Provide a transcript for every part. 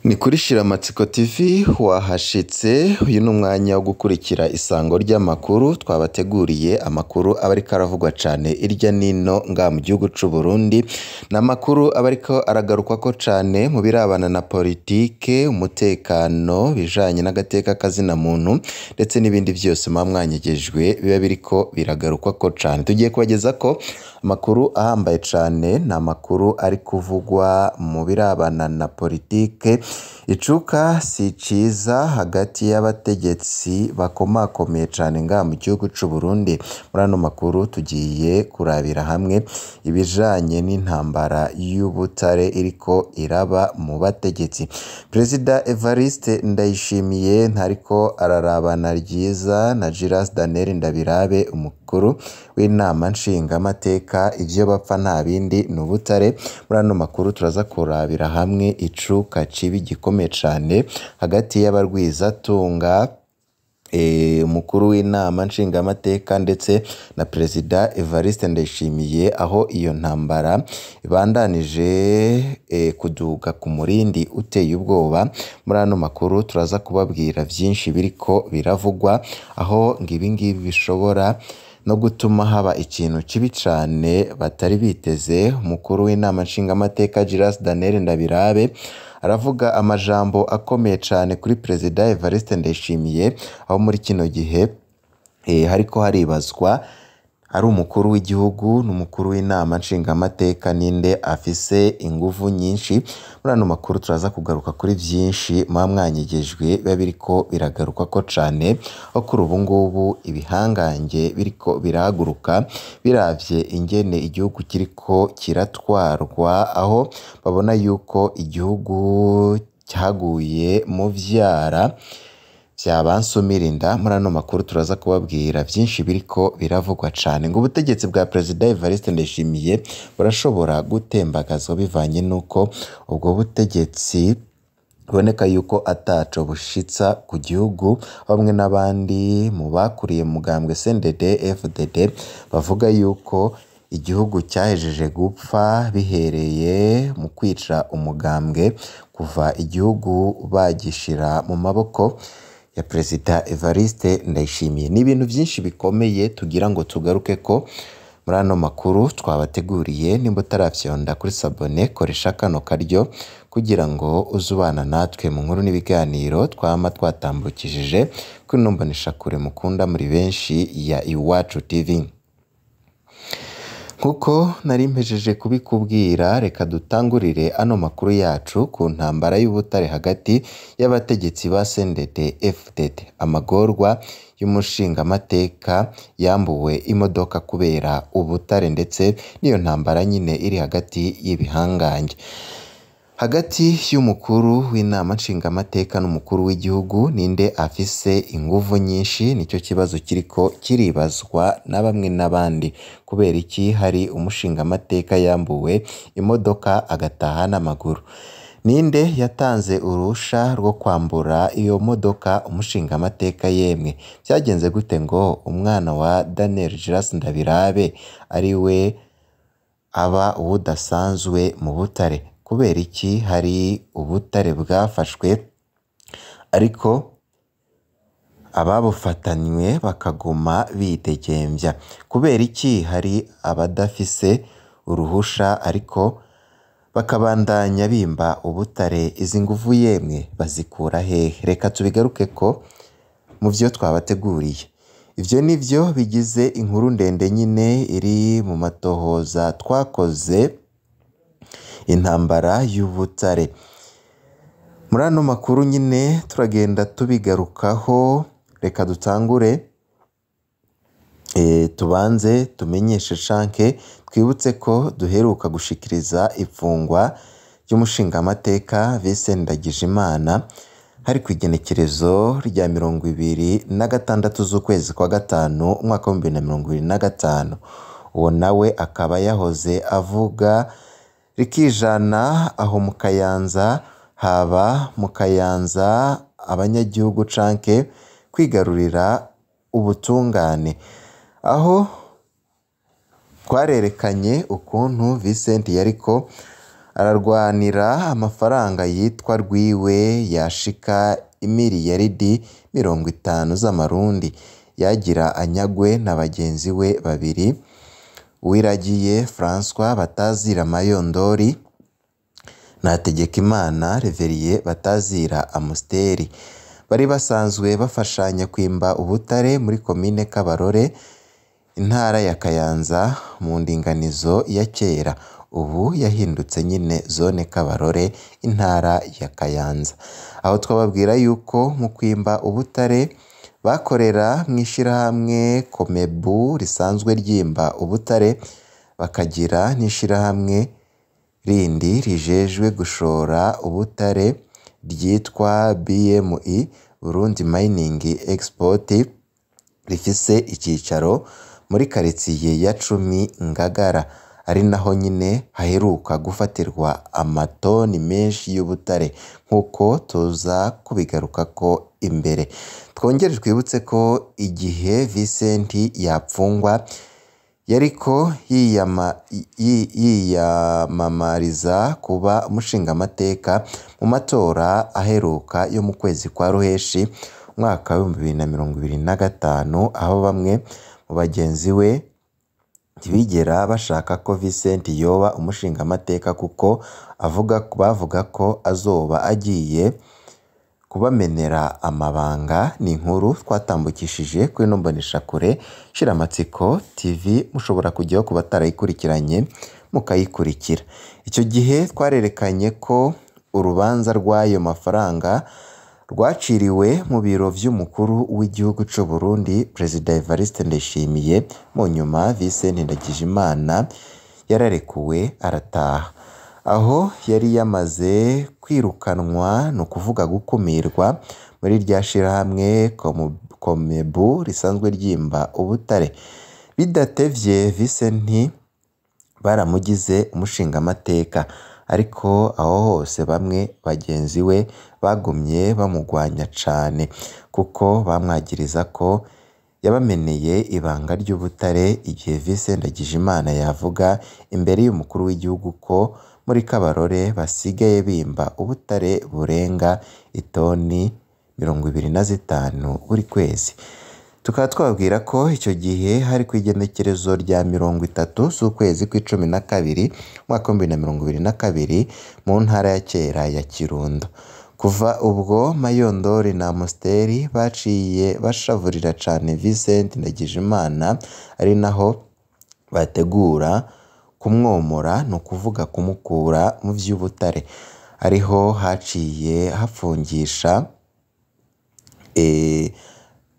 Ni kuri Shiramatsiko TV wahashitse, uyu ni umwanya wo gukurikira isango ry'amakuru twabateguriye, amakuru aba ariko aravugwa cane irya nino ngaha mu gihugu c'u Burundi, ni amakuru aba ariko aragarukwako cane mu birabana na politike, umutekano, ibijanye n'agateka kazina muntu ndetse n'ibindi vyose muba mwanyegejwe biba biriko biragarukwako cane. Tugiye kubagezako amakuru ahambaye cane, ni amakuru ari kuvugwa mu birabana na politike, icuka si ciza hagati y'abategetsi bakomakomeye cane ngaha mu gihugu c'u Burundi. Muri ano makuru tugiye kurabira hamwe ibijanye n'intambara y'ubutare iriko iraba mu bategetsi. Perezida Evariste Ndayishimiye ntariko ararabana ryiza na Giras Daniel Ndabirabe umukuru w'inama nshingamateka, ivyo bapfa nta bindi ni ubutare. Muri ano makuru turaza kurabira hamwe icuka cibi gikomeye cane hagati y'abarwizatunga, umukuru w'inama nshingamateka ndetse na Perezida Evariste Ndayishimiye, aho iyo ntambara ibandanije kuduga ku murindi uteye ubwoba. Muri ano makuru turaza kubabwira vyinshi biriko biravugwa, aho ngo ibingibi bishobora no gutuma haba ikintu kibi cane batari biteze. Umukuru w'inama nshingamateka Giras Daniel Ndabirabe aravuga amajambo akomeye cane kuri Perezida Evariste Ndayishimiye, aho muri kino gihe hariko haribazwa ari umukuru w'igihugu n'umukuru w'inama nshingamateka ninde afise inguvu nyinshi. Muri ano makuru turaza kugaruka kuri vyinshi muba mwanyegejwe biba biriko biragarukwako cane, aho kuri ubu ngubu ibihangange biriko birahaguruka biravye ingene igihugu kiriko kiratwarwa, aho babona yuko igihugu caguye mu vyara vya ba nsumirinda. Muri ano makuru turaza kubabwira vyinshi biriko biravugwa cane, ngo ubutegetsi bwa Perezida Evariste Ndayishimiye burashobora gutembagazwa bivanye n'uko ubwo butegetsi biboneka yuko ataco bushitsa ku gihugu. Bamwe n'abandi mu bakuriye mugambwe CNDD FDD bavuga yuko igihugu cyahejeje gupfa bihereye mu kwica umugambwe kuva igihugu bagishira mu maboko ya Perezida Evariste Ndayishimiye. Ni ibintu vyinshi bikomeye tugira ngo tugaruke ko muri ano makuru twabateguriye. Nimba utaravyonda kuri sabone, koresha kano karyo kugira ngo uze ubana natwe mu nkuru n'ibiganiro twama twatambukishije kuri ino mboneshakure mukunda muri benshi ya Iwacu TV. Nkuko nari mpejeje kubikubwira, reka dutangurire ano makuru yacu ku ntambara y'ubutare hagati y'abategetsi ba CNDD FDD, amagorwa y'umushingamateka yambuwe imodoka kubera ubutare ndetse n'iyo ntambara nyine iri hagati y'ibihangange. Hagati y'umukuru w'inama nshingamateka n'umukuru w'igihugu ninde afise inguvu nyinshi? Nico kibazo kiriko kiribazwa na bamwe n'abandi. Kubera iki hari umushingamateka yambuwe imodoka agataha n'amaguru? Ninde yatanze uruhusha rwo kwambura iyo modoka umushingamateka? Yemwe vyagenze gute ngo umwana wa Daniel Giras Ndabirabe ari we aba uwudasanzwe mu butare? Kubera iki hari ubutare bwafashwe ariko ababufatanywe bakaguma bidegemvya? Kubera iki hari abadafise uruhusha ariko bakabandanya bimba ubutare? Izi nguvu yemwe bazikura hehe? Reka tubigaruke ko mu vyo twabateguriye. Ivyo nivyo bigize inkuru ndende nyine iri mu matohoza twakoze, intambara y'ubutare. Muri ano makuru nyine turagenda tubigarukaho. Reka dutangure tubanze tumenyeshe canke twibutse ko duheruka gushikiriza ifungwa ry'umushingamateka Vincent Ndagijimana, hari kw'igenekerezo rya 26 z'ukwezi kwa gatanu umwaka w'2025. Uwo nawe akaba yahoze avuga rikijana aho mu Kayanza, haba mu Kayanza abanyagihugu canke kwigarurira ubutungane, aho twarerekanye ukuntu Vincent yariko Ararwanira amafaranga yitwa rwiwe yashika imiriyaridi 50 z'amarundi yagira anyagwe na bagenzi we babiri, Uwiragiye François batazira Mayondori na Hategekimana Reverien batazira Amusteri. Bari basanzwe bafashanya kwimba ubutare muri komine Kabarore, intara ya Kayanza, mu ndinganizo ya kera, ubu yahindutse nyine zone Kabarore, intara ya Kayanza. Aho twababwira yuko mu kwimba ubutare bakorera mw'ishirahamwe Komebu risanzwe ryimba ubutare, bakagira n'ishirahamwe rindi rijejwe gushora ubutare ryitwa BMI, Burundi Mining Export, rifise icicaro muri karitsiye ya 10 Ngagara, ari naho nyine haheruka gufatirwa amatoni menshi y'ubutare nk'uko tuza kubigarukako imbere. Twongere twibutse ko igihe Vincent yapfungwa yariko yiyamamariza kuba umushingamateka mu matora aheruka yo mu kwezi kwa Ruheshi umwaka w'ibihumbi 2025, aho bamwe mu bagenzi we ntibigera bashaka ko Vincent yoba umushingamateka kuko bavuga ko azoba agiye kubamenera amabanga. Ni inkuru twatambukishije kuri ino mboneshakure Shiramatsiko TV, mushobora kujyaho ku batarayikurikiranye mukayikurikira. Icyo gihe twarerekanye ko urubanza rw'ayo mafaranga rwaciriwe mu biro vy'umukuru w'igihugu c'u Burundi, Perezida Evariste Ndayishimiye. Mu nyuma Vincent Ndagijimana yararekuwe arataha, aho yari yamaze kwirukanwa, ni ukuvuga gukumirwa muri rya shirahamwe Komebu risanzwe ryimba ubutare. Bidatevye Vincent baramugize umushingamateka, ariko aho hose bamwe bagenzi we bagumye bamugwanya cane kuko bamwagiriza ko yabameneye ibanga ry'ubutare igihe Vincent Ndagijimana yavuga imbere y'umukuru w'igihugu ko muri Kabarore basigaye bimba ubutare burenga itoni 25 buri kwezi. Tukaba twababwira ko icyo gihe hari ku igenekerezo rya 30 z'ukwezi kw'icumi na kabiri umwaka w'ibihumbi 2022 mu ntara ya kera ya Kirundo. Kuva ubwo Mayondori na Amusteri baciye bashavurira cane Vincent Ndagijimana, ari naho bategura kumwomora, ni ukuvuga kumukura mu vy'ubutare. Ariho haciye hafungisha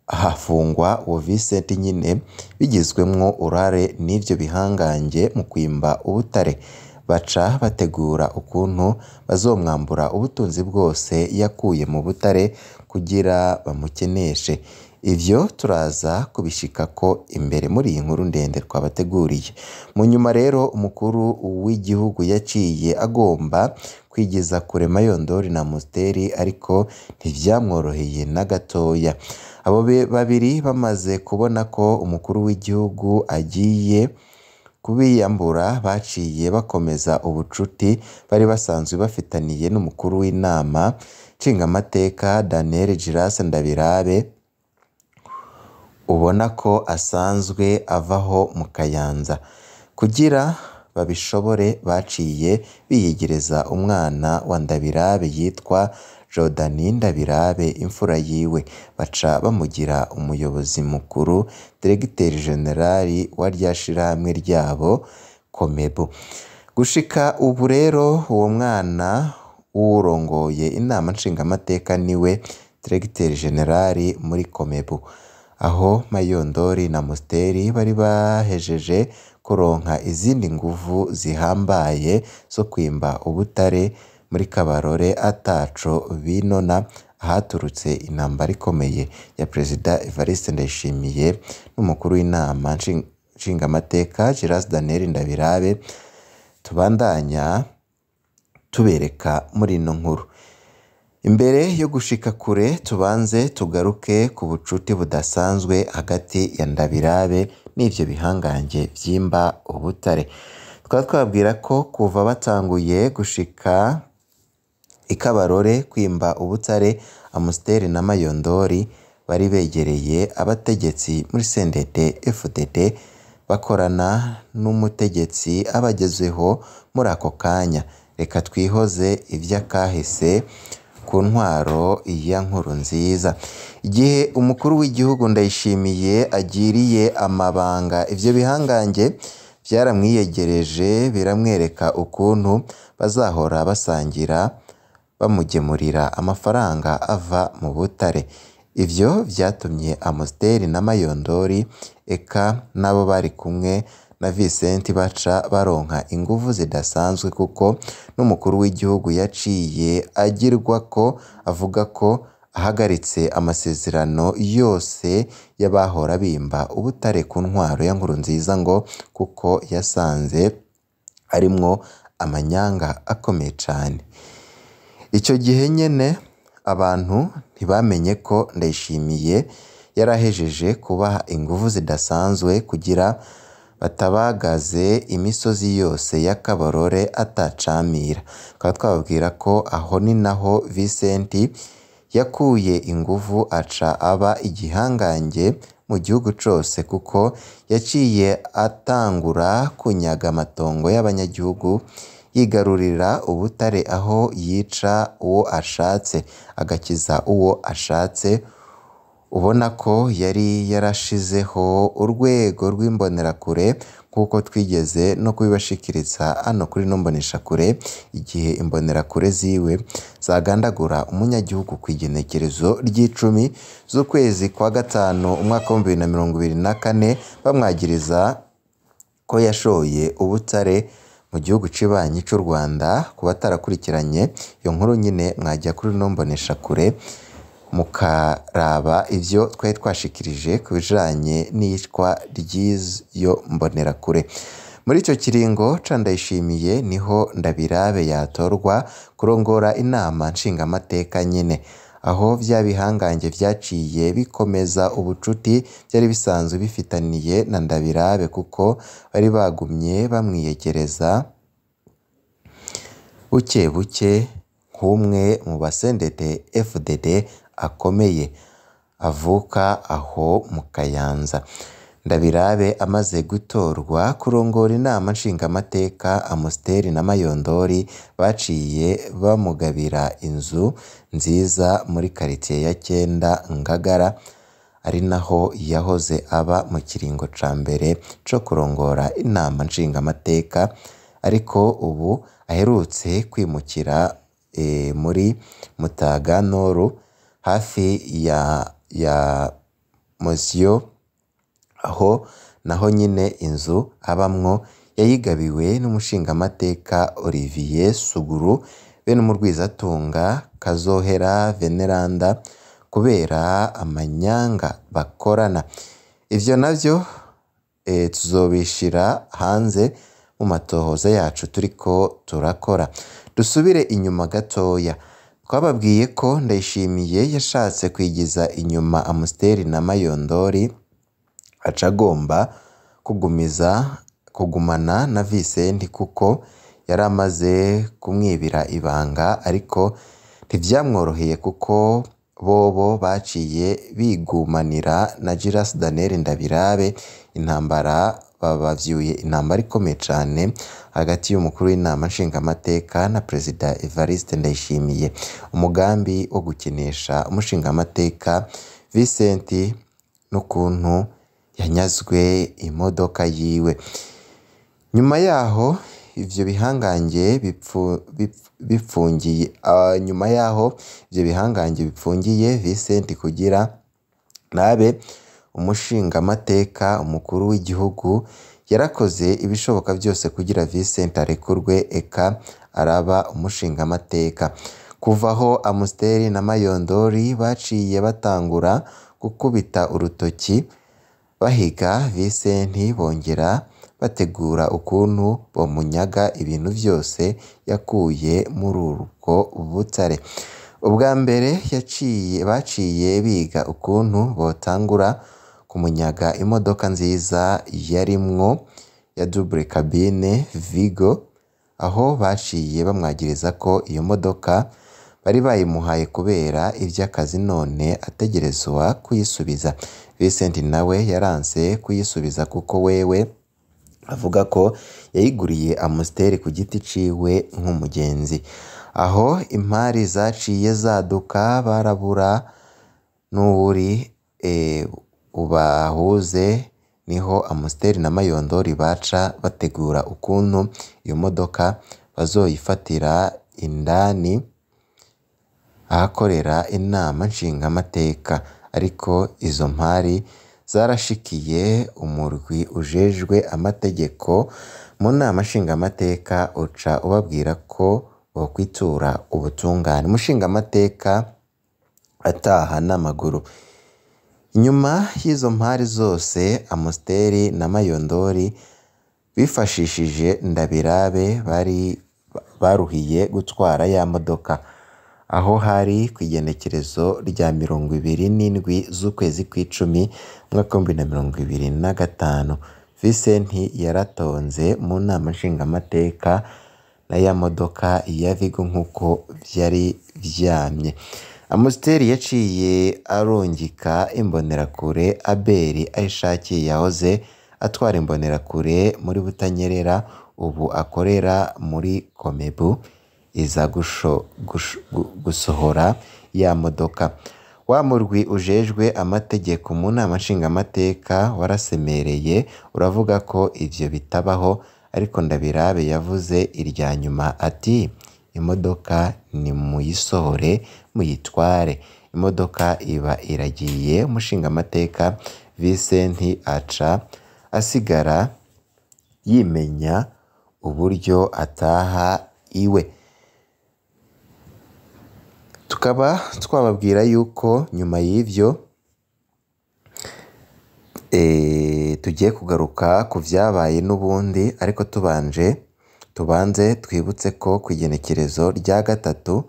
hafungwa uwo Vincent nyine bigizwemwo uruhare n'ivyo bihangange mu kwimba ubutare. Baca bategura ukuntu bazomwambura ubutunzi bwose yakuye mu butare kugira bamukeneshe. Ivyo turaza kubishikako imbere muri iyi nkuru ndende twabateguriye. Mu nyuma rero umukuru w'igihugu yaciye agomba kwigeza kure Mayondori na Amusteri, ariko ntivyamworoheye na gatoya. Abo babiri bamaze kubona ko umukuru w'igihugu agiye kubiyambura, baciye bakomeza ubucuti bari basanzwe bafitaniye n'umukuru w'inama nshingamateka Daniel Giras Ndabirabe, ubona ko asanzwe avaho mu Kayanza. Kugira babishobore baciye biyegereza umwana wa Ndabirabe yitwa Jordani Ndabirabe, imfura yiwe, baca bamugira umuyobozi mukuru, Diregiteri Generali wa rya shirahamwe ryabo Komebu. Gushika ubu rero uwo mwana w'uwurongoye inama nshingamateka niwe Diregiteri Generali muri Komebu, aho Mayondori na Amusteri bari bahejeje kuronka izindi nguvu zihambaye zo kwimba ubutare muri Kabarore ataco binona, ahaturutse intambara ikomeye ya Perezida Evariste Ndayishimiye n'umukuru w'inama nshingamateka Giras Daniel Ndabirabe. Tubandanya tubereka muri ino nkuru. Imbere yo gushika kure tubanze tugaruke ku bucuti budasanzwe hagati ya Ndabirabe n'ivyo bihangange vyimba ubutare. Tukaba twababwira ko kuva batanguye gushika i Kabarore kwimba ubutare, Amusiteri na Mayondori bari begereye abategetsi muri CNDD FDD, bakorana n'umutegetsi abagezeho muri ako kanya. Reka twihoze ivy'akahise ku ntwaro ya Nkurunziza. Igihe umukuru w'igihugu Ndayishimiye agiriye amabanga, ivyo bihangange vyaramwiyegereje biramwereka ukuntu bazahora basangira bamugemurira amafaranga ava mu butare. Ivyo vyatumye Amusiteri na Mayondori eka n'abo bari kumwe na Vincent baca baronka inguvu zidasanzwe, kuko n'umukuru w'igihugu yaciye agirwa ko avuga ko ahagaritse amasezerano yose y'abahora bimba ubutare ku ntwaro ya Nkurunziza, ngo kuko yasanze arimwo amanyanga akomeye cane. Ico gihe nyene abantu ntibamenye ko Ndayishimiye yarahejeje kubaha inguvu zidasanzwe kugira batabagaze imisozi yose ya Kabarore atacamira. Tukaba twababwira ko aho ni naho Vincent yakuye inguvu aca aba igihangange mu gihugu cose, kuko yaciye atangura kunyaga amatongo y'abanyagihugu, yigarurira ubutare aho yica uwo ashatse agakiza uwo ashatse. Ubona ko yari yarashizeho urwego rw'imbonerakure nk'uko twigeze no kubibashikiriza hano kuri ino mboneshakure, igihe imbonerakure ziwe zagandagura umunyagihugu kw'igenekerezo ry'icumi z'ukwezi kwa gatanu umwaka w'ibihumbi bibiri na 24, bamwagiriza ko yashoye ubutare mu gihugu cibanyi c'u Rwanda. Ku batarakurikiranye iyo nkuru nyine, mwajya kuri ino mboneshakure mukaraba ivyo twari twashikirije ku bijanye n'iyicwa ry'iyo mbonerakure. Muri ico kiringo ca Ndayishimiye niho Ndabirabe yatorwa kurongora inama nshingamateka nyene, aho vya bihangange vyaciye bikomeza ubucuti vyari bisanzwe bifitaniye na Ndabirabe, kuko bari bagumye bamwiyegereza buke buke nk'umwe mu ba CNDD FDD akomeye avuka aho mu Kayanza. Ndabirabe amaze gutorwa kurongora inama nshingamateka, Amusiteri na Mayondori baciye bamugabira inzu nziza muri karitiye ya 9 Ngagara, ari naho yahoze aba mu kiringo ca mbere co kurongora inama nshingamateka, ariko ubu aherutse kwimukira muri Mutaga Noru hafi ya Mosiyo, aho naho nyine inzu abamwo yayigabiwe n'umushingamateka Olivier Suguru bene umurwizatunga Kazohera Veneranda, kubera amanyanga bakorana. Ivyo navyo tuzobishira hanze mu matohoza yacu turiko turakora. Dusubire inyuma gatoya, twababwiye ko Ndayishimiye yashatse kwigiza inyuma Amusiteri na Mayondori, aca agomba kugumana na Vincent kuko yari amaze kumwibira ibanga, ariko ntivyamworoheye kuko bobo baciye bigumanira na Giras Daniel Ndabirabe. Intambara babavyuye intambara ikomeye cane hagati y'umukuru w'inama nshingamateka na Perezida Evariste Ndayishimiye. Umugambi wo gukinisha umushingamateka Vincent n'ukuntu yanyazwe imodoka yiwe. Nyuma yaho ivyo bihangange bipfungiye nyuma yaho ivyo bihangange bipfungiye Vincent kugira nabe umushingamateka, umukuru w'igihugu yarakoze ibishoboka byose kugira Vincent arekurwe eka araba umushingamateka. Kuva aho Amusiteri na Mayondori baciye batangura gukubita urutoki bahiga Vincent, bongera bategura ukuntu bomunyaga ibintu vyose yakuye muri urwo butare. Ubwa mbere baciye biga ukuntu botangura kumunyaga imodoka nziza yarimwo ya double cabine Vigo, aho baciye bamwagiriza ko iyo modoka bari bayimuhaye kubera ivy'akazi none ategerezwa kuyisubiza. Vincent nawe yaranse kuyisubiza kuko wewe avuga ko yayiguriye Amstel ku giti ciwe nk'umugenzi. Aho impari zaciye zaduka barabura n'uwuri ubahuze, niho Amstel na Mayondori baca bategura ukuntu iyo modoka bazoyifatira indani ahakorera inama nshingamateka. Ariko izo mpari zarashikiye umurwi ujejwe amategeko mu nama nshingamateka, uca ubabwira ko bokwitura ubutungane. Umushingamateka ataha n'amaguru. Inyuma y'izo mpari zose, Amstel na Mayondori bifashishije Ndabirabe bari baruhiye gutwara ya modoka, aho hari kw'igenekerezo rya 27 z'ukwezi kw'icumi umwaka 2025. Vincent yaratonze mu nama nshingamateka na ya modoka ya Vigo nk'uko vyari vyamye. Amstel yaciye arungika imbonerakure Abeli Ahishakiye yahoze atwara imbonerakure muri Butanyerera, ubu akorera muri Komebu, iza gusohora ya modoka. Wa murwi ujejwe amategeko mu nama nshingamateka warasemereye uravuga ko ivyo bitabaho, ariko Ndabirabe yavuze irya nyuma ati imodoka nimuyisohore muyitware. Imodoka iba iragiye, umushingamateka Vincent aca asigara yimenya uburyo ataha iwe. Tukaba twababwira yuko nyuma y'ivyo tugiye kugaruka ku vyabaye n'ubundi, ariko tubanze twibutse ko kw'igenekerezo rya gatatu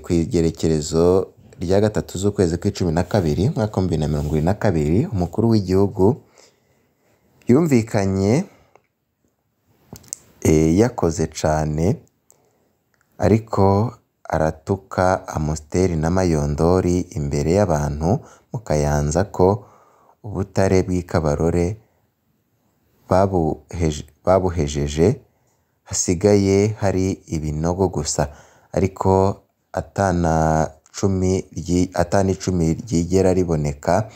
kw'igenekerezo rya gatatu z'ukwezi kw'icumi na kabiri umwaka 2022, umukuru w'igihugu yumvikanye yakoze cane, ariko aratuka Amstel na Mayondori imbere y'abantu mu Kayanza ko ubutare bw'Ikabarore babuhejeje, hasigaye hari ibinogo gusa, ariko atana icumi ryigera riboneka.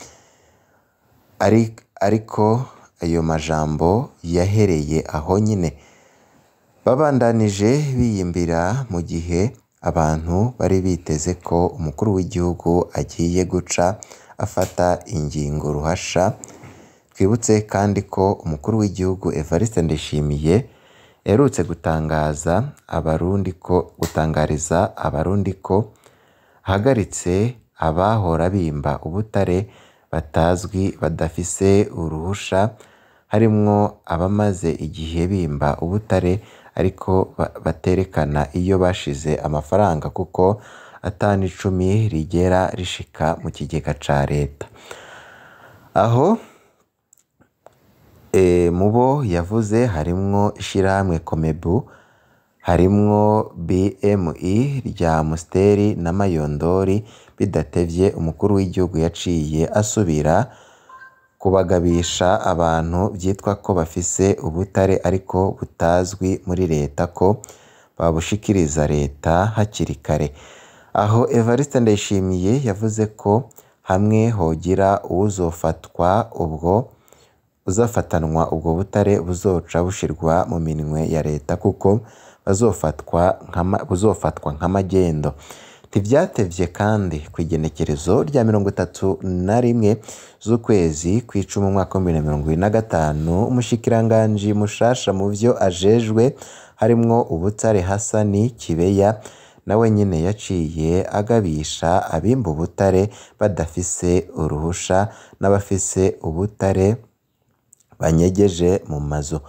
Ariko ayo majambo yahereye aho nyine. Babandanije biyimbira mu gihe abantu bari biteze ko umukuru w'igihugu agiye guca afata ingingo ruhasha. Twibutse kandi ko umukuru w'igihugu Evariste Ndayishimiye yaherutse gutangariza abarundi ko ahagaritse abahora bimba ubutare batazwi badafise uruhusha, harimwo abamaze igihe bimba ubutare ariko baterekana iyo bashize amafaranga kuko atani icumi rigera rishika mu kigega ca leta. Aho mubo yavuze harimwo ishirahamwe Komebu, harimwo BMI rya Amstel na Mayondori. Bidatevye umukuru w'igihugu yaciye asubira kubagabisha abantu vyitwa ko bafise ubutare ariko butazwi muri leta ko babushikiriza leta hakiri kare. Aho Evariste Ndayishimiye yavuze ko hamwe hogira uwuzofatwa ubwo uzafatanwa ubwo butare buzoca bushirwa mu minwe ya leta kuko buzofatwa nk'amagendo. Ntivyatevye kandi kw'igenekerezo rya 31 z'ukwezi kw'icumi umwaka 2025, umushikiranganji mushasha mu vyo ajejwe harimwo ubutare Hasani Kibeya nawe nyene yaciye agabisha abimba ubutare badafise uruhusha n'abafise ubutare banyegeje mu mazu.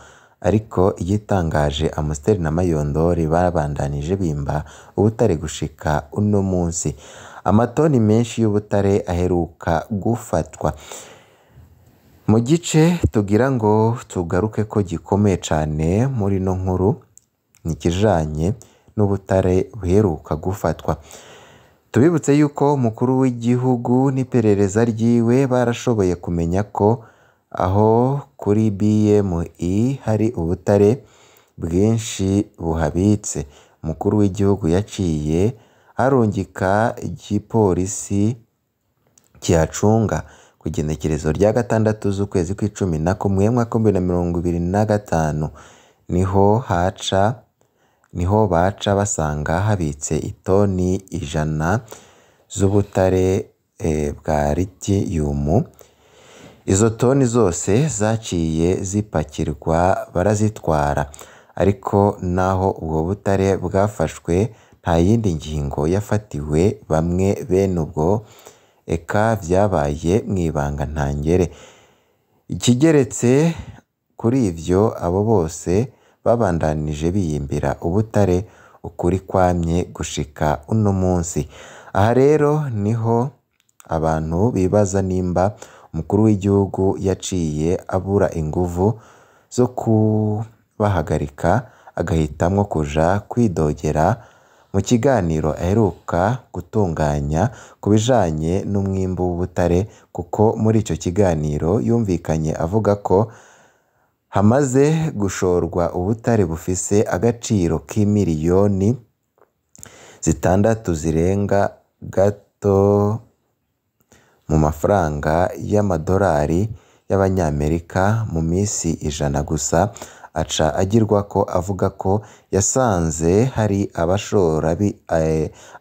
Ariko igitangaje Amstel na Mayondori babandanije bimba ubutare gushika uno munsi. Amatoni menshi y'ubutare aheruka gufatwa. Mu gice tugira ngo tugaruke ko gikomeye cane muri ino nkuru ni ikijanye n'ubutare buheruka gufatwa. Tubibutse yuko umukuru w'igihugu n'iperereza ryiwe barashoboye kumenya ko aho kuri BMI hari ubutare bwinshi buhabitse. Umukuru w'igihugu yaciye arungika igipolisi kihacunga kw'igenekerezo rya 6 z'ukwezi kw'11 mwaka 2025, niho baca basanga habitse itoni 100 z'ubutare bwa litiyumu. Izo toni zose zaciye zipakirwa barazitwara, ariko naho ubwo butare bwafashwe nta yindi ngingo yafatiwe bamwe bene ubwo, eka vyabaye mw'ibanga ntangere. Ikigeretse kuri ivyo, abo bose babandanije biyimbira ubutare ukuri kwamye gushika uno munsi. Aha rero niho abantu bibaza nimba umukuru w'igihugu yaciye abura inguvu zo kubahagarika agahitamwo kuja kwidogera mu kiganiro aheruka gutunganya ku bijanye n'umwimbu w'ubutare, kuko muri ico kiganiro yumvikanye avuga ko hamaze gushorwa ubutare bufise agaciro k'imiliyoni 6 zirenga gato mu mafaranga y'amadolari y'abanyamerika mu misi 100 gusa. Aca agirwako avuga ko yasanze hari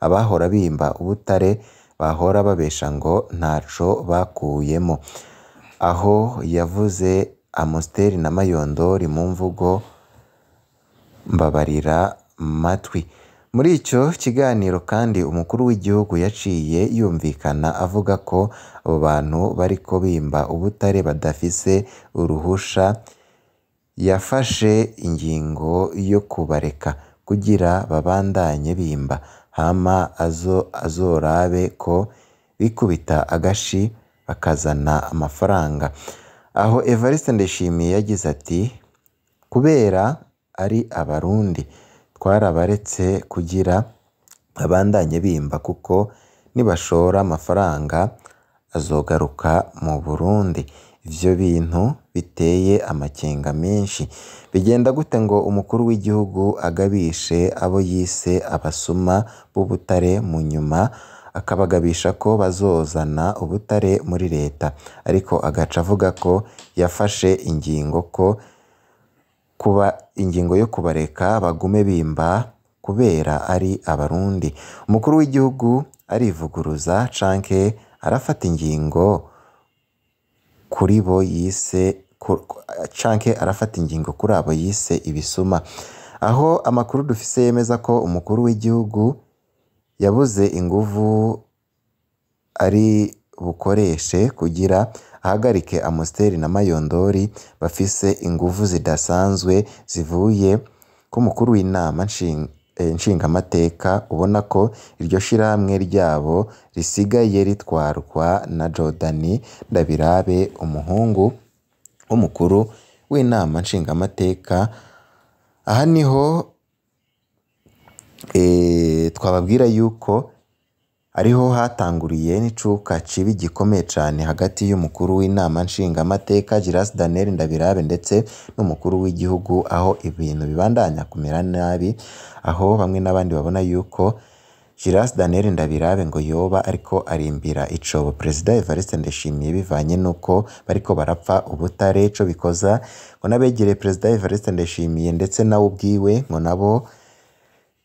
abahora bimba ubutare bahora babesha ngo ntaco bakuyemo. Aho yavuze Amosteri na Mayondori mu mvugo mbabarira matwi. Muri ico kiganiro kandi umukuru w'igihugu yaciye yumvikana avuga ko abo bantu bariko bimba ubutare badafise uruhusha, yafashe ingingo yo kubareka kugira babandanye bimba, hama azorabe ko bikubita agashi bakazana amafaranga. Aho Evariste Ndayishimiye yagize ati: kubera ari abarundi twarabaretse kugira babandanye bimba, kuko nibashora amafaranga azogaruka mu Burundi. Ivyo bintu biteye amakenga menshi. Bigenda gute ngo umukuru w'igihugu agabishe abo yise abasuma b'ubutare, mu nyuma akabagabisha ko bazozana ubutare muri leta, ariko agaca avuga ko yafashe ingingo ko kuba ingingo yo kubareka bagume bimba kubera ari abarundi. Umukuru w'igihugu arivuguruza canke arafata ingingo kuri bo yise canke arafata ingingo kuri abo yise ibisuma. Aho amakuru dufise yemeza ko umukuru w'igihugu yabuze inguvu ari bukoreshe kugira ahagarike Amosteri na Mayondori bafise inguvu zidasanzwe zivuye ku mukuru w'inama nshingamateka, ubona ko iryo shirahamwe ryabo risigaye ritwarwa na Jordani Ndabirabe, umuhungu w'umukuru w'inama nshingamateka. Aha niho twababwira yuko ariho hatanguriye n'icuka cibi gikomeye cane hagati y'umukuru w'inama nshingamateka Giras Daniel Ndabirabe ndetse n'umukuru w'igihugu, aho ibintu bibandanya kumera nabi, aho bamwe n'abandi babona yuko Giras Daniel Ndabirabe ngo yoba ariko arimbira icobo Perezida Evariste Ndayishimiye bivanye nuko bariko barapfa ubutare. Ico bikoza ngo n'abegereye Perezida Evariste Ndayishimiye ndetse nawe ubwiwe ngo nabo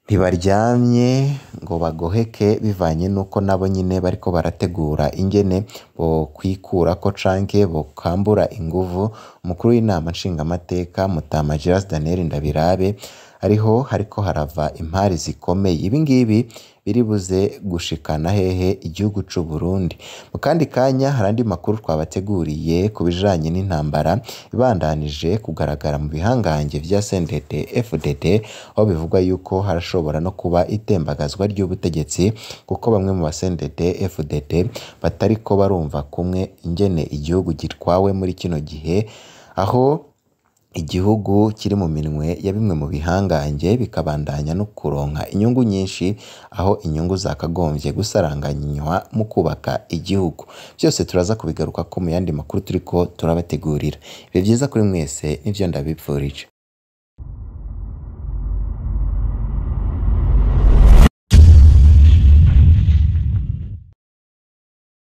ntibaryamye ngo bagoheke, bivanye nuko nabo nyine bariko barategura ingene bokwikurako canke bokambura inguvu umukuru w'inama nshingamateka Mutama Giras Daniel Ndabirabe. ariho hariko harava impari zikomeye. Ibi ngibi biribuze gushikana hehe igihugu c'u Burundi? Mu kandi kanya hari andi makuru twabateguriye ku bijanye n'intambara ibandanije kugaragara mu bihangange vya CNDD FDD, aho bivugwa yuko harashobora no kuba itembagazwa ry'ubutegetsi, kuko bamwe mu ba CNDD FDD batariko barumva kumwe ingene igihugu gitwawe muri kino gihe, aho igihugu kiri mu minwe ya bimwe mu bihangange bikabandanya no kuronka inyungu nyinshi, aho inyungu zakagombye gusaranganywa mu kubaka igihugu. Byose turaza kubigarukako mu yandi makuru turiko turabategurira. Ibihe vyiza kuri mwese nivyo ndabipfurije.